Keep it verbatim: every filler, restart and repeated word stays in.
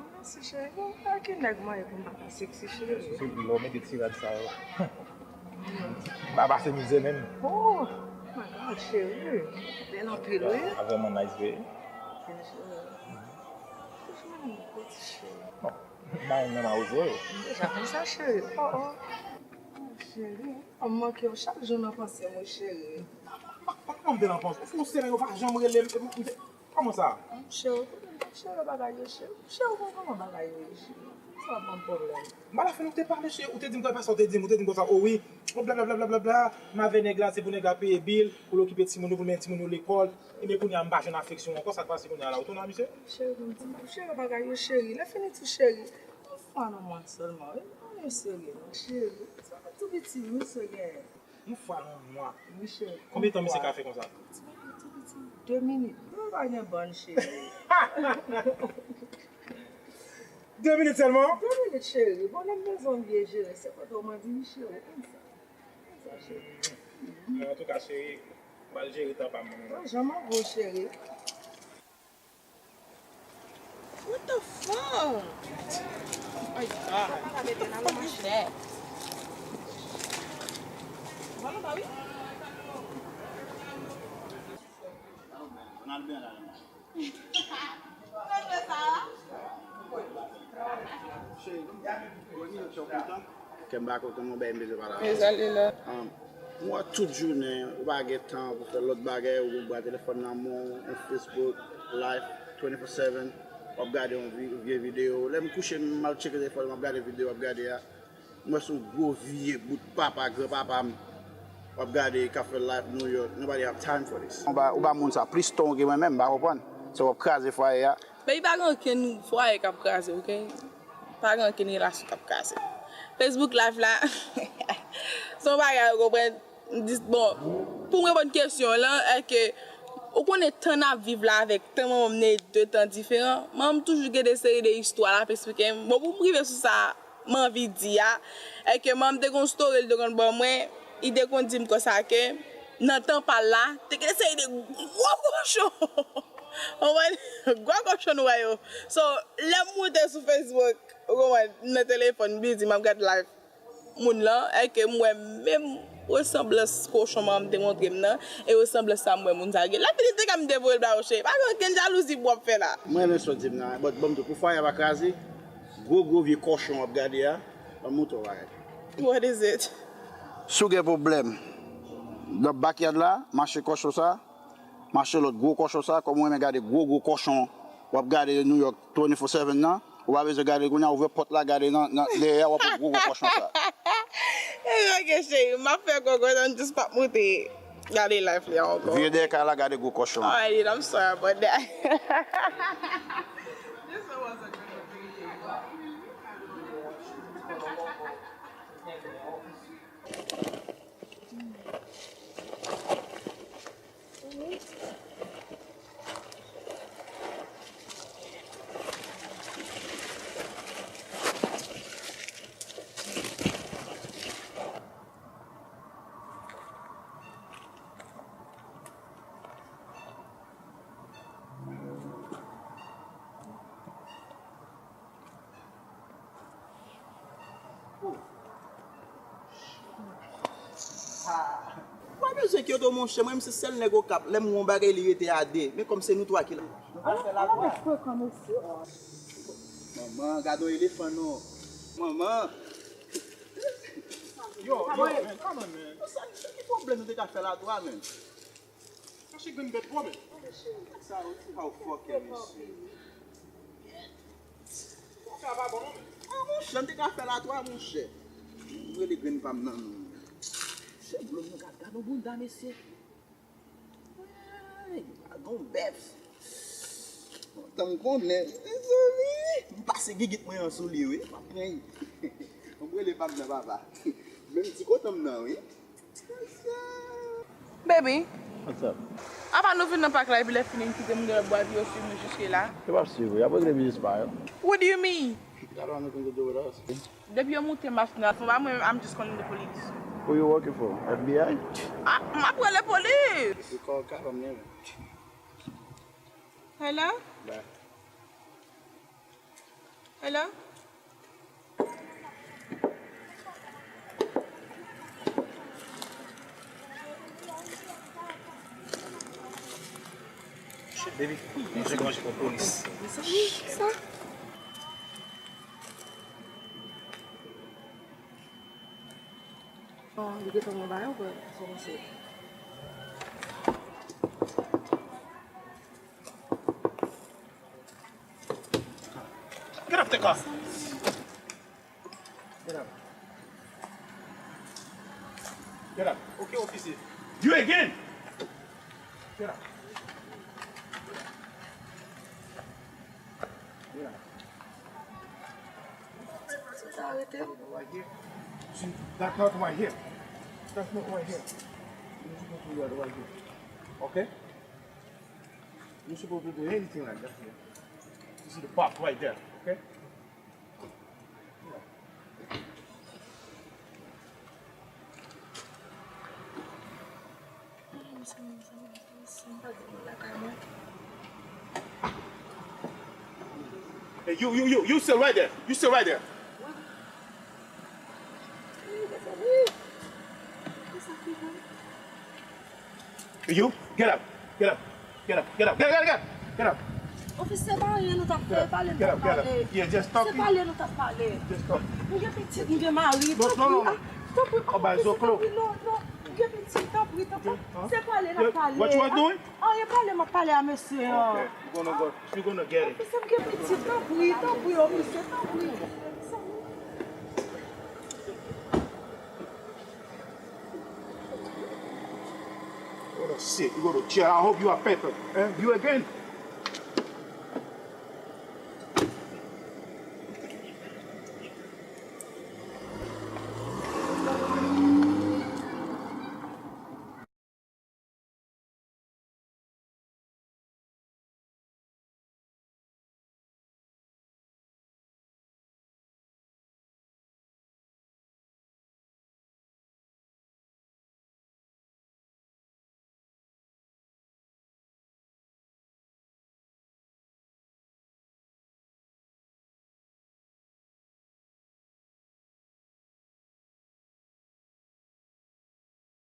Mèsi, cheri. Bon, a ki nèg mwen ye pou m pa ka seksi, cheri? Sou lè w mete ti rad sa yo. M pa pase mizè menm. Oh my God, cheri. Bèl anpil, wi. A vrèman nice, vre. Cheri. Franchman, li bon, ti cheri. Bon, m pa yon nonm a ozo. M deja konn sa, cheri. Oh, oh. Cheri, m manke w chak jou nan panse m, wi, cheri. Pa, pa, pa, pa, m te nan panse. Ou fè yon semèn ou pa janm rele m. Kòman sa? Cheri, cheri, bagay yo, cheri. Cheri, ou konn kòman bagay yo ye, cheri. Sa ap ban m pwoblèm. M pa la fen, ou te pale, cheri. Ou te di m konsa, ou te di m, ou te di m konsa, o wi. Ou bla, bla, bla, bla, bla, bla. M avè nèg la, se pou nèg la peye bil, pou l okipe timoun yo, pou l mennen timoun yo lekòl. Ebyen, kounye a, m pa jwenn afeksyon ankò. Sa k pase kounye a la? Ou tounen a misye? Cheri, m di, cheri, bagay yo, cheri. Lè fini tou, cheri. Yon fwa nan mwa sèlman, wi. Pa yon serye, non, cheri. Sa tou piti, wi, serye. Yon fwa nan mwa. Wi, cheri. Konbyen tan misye ka fè konsa? Ti bagay tou piti, de minit. Bon, pa gen bann, cheri. De minit sèlman? De minit, cheri. Bon, lè m bezwen w byen jere, se kote w mande m, cheri. Konn sa. Konn sa, cheri. Bon, antouka, cheri, m pral jere tan pa m. Mwen, janm an gwo, cheri. What the fuck? Oh my God. What the fuck is that? Cheri, mwen ni yon chòk kontan. Kè m pa kontan, mwen bay m bezwen pale avè w. Mezanmi la. Um, m wè tout jounen, ou pa gen tan pou fè lòt bagay, ou gen bwa telefòn nan men w, yon Facebook, live, twenty-four seven, w ap gade yon vi-, vye videyo. Lè m kouche, m al tcheke telefòn, m ap gade videyo, w ap gade a. M wè se yon gwo vye bout papa, granpapa m, w ap gade k ap fè live New York. Nobody have time for this. Ou ba, ou ba moun sa plis tan ke mwen menm, m pa konprann. Se w ap kraze fwaye a. Baby, pa gen okenn fwaye k ap kraze, oke? Pa gen okenn relasyon k ap kraze. Facebook Live la, se yon bagay, ou konprann? M di, bon, pou m reponn kesyon w lan, èske ou konnen tan n ap viv la avèk tan manman m, nou de tan diferan? Manman m toujou gen de seri de istwa l ap eksplike m. Bon, pou m rive sou sa, m anvi di a, èske manman m te gen yon story l te konn ban mwen, li te konn di m konsa ke nan tan pa l la, te gen seri de gwo kochon. Ou konprann? Gwo kochon nou wè yo. So, lè m moute sou Facebook, ou konprann, nan telefòn, m bizi, m ap gad live moun lan, èske m wè menm resanblans kochon manman m te montre m nan, e resanblans sa m wè moun sa gen. Lè fini te ka m te voye l ba yo, cheri. Pa gen okenn jalouzi pou w ap fè la. Mwen renmen sa w di m nan, but ban m di w, pou fwaye a pa kraze, gwo gwo vye kochon w ap gade a, ban m montre w bagay. What is it? Si w gen pwoblèm nan backyard la, mache kochon sa, mache lòt gwo kochon sa, kòm ou renmen gade gwo gwo kochon w ap gade New York twenty-four seven nan, ou pa bezwen gade kounye a, ouvè pòt la, gade nan, nan dèyè a, w ap wè gwo gwo kochon sa. Oke, cheri, m ap fè kòkòt, m jis p ap moute gade live li a ankò. Vire dèyè kay la, gade gwo kochon. Alrighty, I'm sorry about that. This one wasn't gonna be Ou pa bezwen kyoto, monchè. Mwen menm se sèl nèg Okap. Lè m wè yon bagay, li rete a de. Men kòm se nou twa ki la, nou pral fè la twa. Manman, gade yon elefan non. Manman. Yo, yo, man, come on, man. Sa, sa ki pwoblèm nou te ka fè la twa, man? Chache grenn bèt bò, men. Sa, how fucking mesye. Sa pa bon, non, men. Ah, monchè, m te ka fè la twa, monchè. M rele grenn pa m nan, non. Monchè, blonde nan gad, gad yon bounda, mesye. Ay, gad yon bèf. Tan m konnen, mezanmi. M pase gigit mwen an sou li, wi. M ap pran. M rele pa m nan, papa. Menm ti kote m nan, wi. Baby. What's up? Apa nou vin nan pak la epi lè fini n kite moun yo ap bwè epi yo swiv nou jiske la? Yo p ap swiv ou, y ap regle biznis pa yo. What do you mean? Y'all don't have nothing to do with us. Depi yo moute machin nan, fò pa mwen, I'm just calling the police. Who you working for? F B I? Ah, m ap rele polis. You call cop, I'm never. Hello? Bye. Hello? Baby, manje, manje pou polis. Mezanmi, sa. Bon, li gentan pran bagay ou kwè? Sa w panse? Get up, Teka. Get up. Get up. Ok, ofisye. You again! Get up. Get up. Sa arete m. Right here. See, that's not right here. That's not right here. You're supposed to do that right here. Okay? You're supposed to do anything like that here. You see the box right there, okay? Hey, you, you, you, you sit right there. You sit right there. You, get up, get up, get up, get up, get up, get up, get up, get up. Ofisye, pa anyen nou t ap fè, pale nou t ap pale. Yeah, just talking. Se pale nou t ap pale. Just talking. M gen pitit, m gen mari, tanpri, ah, tanpri, ah, ofisye, tanpri, non, non. M gen pitit, tanpri, tanpri. Se pale n ap pale. What you are doing? Anyen, pale, m ap pale a mesye an. Okay, you gonna go, you gonna get it. Ofisye, m gen pitit, tanpri, tanpri, ofisye, tanpri. What a shit. You go to jail. I hope you are paper. Eh? You again?